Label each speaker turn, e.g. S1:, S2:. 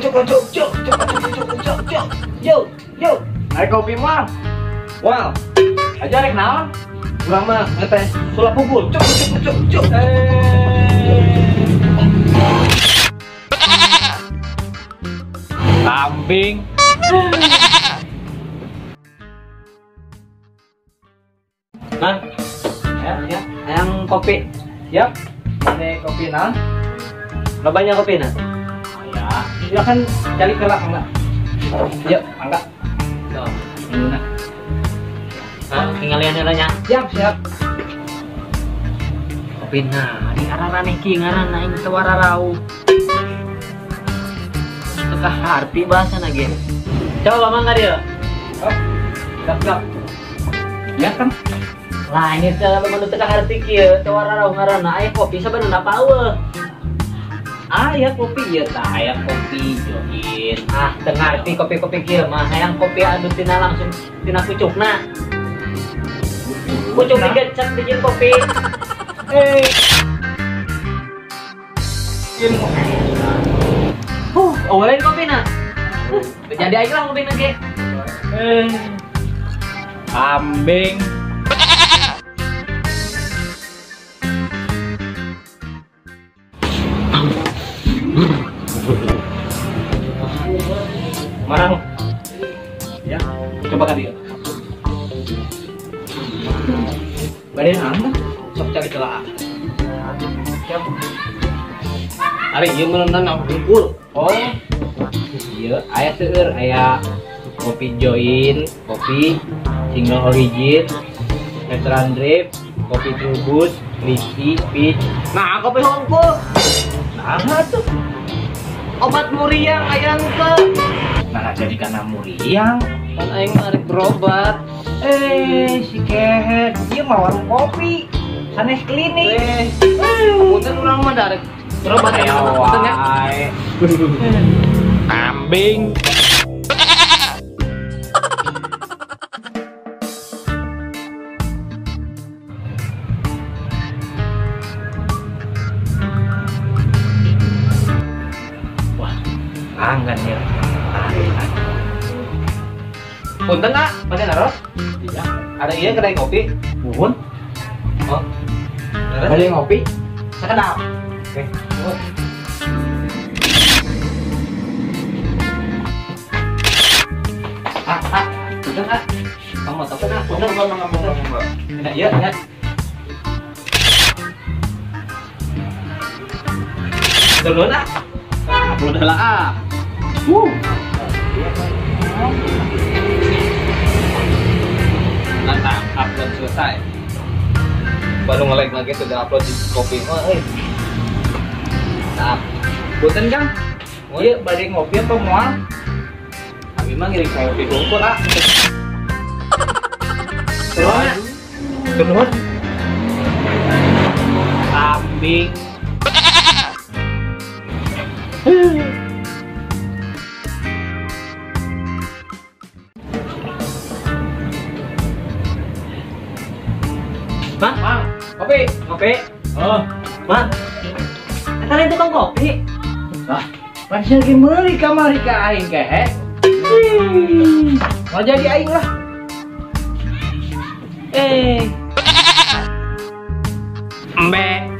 S1: cuk cuk cuk cuk cuk cuk cuk. Yo, yo.
S2: Naik kopi mah.
S1: Wow.
S2: Aja rek naon?
S1: Urang mah ngetes sulap pukul. Cuk cuk cuk cuk.
S2: Kambing.
S1: Nah, ya, ya. Yang kopi.
S2: Siap. Ini kopi nah.
S1: Lo banyak kopi nah?
S2: Ya, silakan cari kelak enggak?
S1: Yuk,
S2: enggak.
S1: Tuh.
S2: Ini nah.
S1: Nah, tinggal nya.
S2: Siap, siap.
S1: Kopi nah, di arah ki ngaran aing teu wararau. Teu kaharti bahasana ge. Coba mangga dia.
S2: Oh. Siap, siap. Ya kan?
S1: Lah ini teh lamun teu kaharti kieu, teu wararau ngaranna aya kopi sabenerna apa eueuh?
S2: Aya kopi ieu tah, aya kopi join.
S1: Ah, teu ngarti kopi-kopi kieu mah, hayang kopi anu tina langsung tina pucukna. Pucuk digecek dijieun kopi.
S2: Eh.
S1: Eueuh kopina. Jadi aing lah ngopina ge.
S2: Kambing. Marang. Ya, coba kali ya. Badan anda sok cari celah.
S1: Siap. Ari ieu meunang aku.
S2: Oh. Iya, aya seueur, aya kopi join, kopi single origin, veteran drip, kopi trubus, lychee, peach.
S1: Nah, kopi hongkul.
S2: Nah, tuh.
S1: Obat muriang aya henteu.
S2: Nah, jadi karena muriang,
S1: kan aing mah berobat.
S2: Si kehet, ieu mah warung kopi. Sanes klinik.
S1: Punten urang mah darek berobat ya. Punten ya.
S2: Kambing. Wah, langgan ya.
S1: Punten ah, pada naros?
S2: Iya.
S1: Ada iya kedai kopi?
S2: Nuhun.
S1: Oh.
S2: Ada yang ngopi?
S1: Sakedap.
S2: Oke.
S1: Nuhun. Ah, ah, punten ah. Kamu tahu kan ah, punten.
S2: Mangga.
S1: Nah, iya, ya. Dulu ah.
S2: Upload lah ah.
S1: Mantap, upload selesai. Baru nge-like lagi sudah upload di kopi. Oh, Mantap.
S2: Punten Kang. Iya, bade ngopi apa moal?
S1: Abi mah ngiring kopi hungkul ah. Terus.
S2: Terus. Kambing.
S1: Mang,
S2: Mang, kopi,
S1: kopi.
S2: Oh,
S1: Mang. Eta lain tukang kopi.
S2: Lah, pan sia ge meuli kamari ka aing kehe. Mau jadi aing lah. Embe.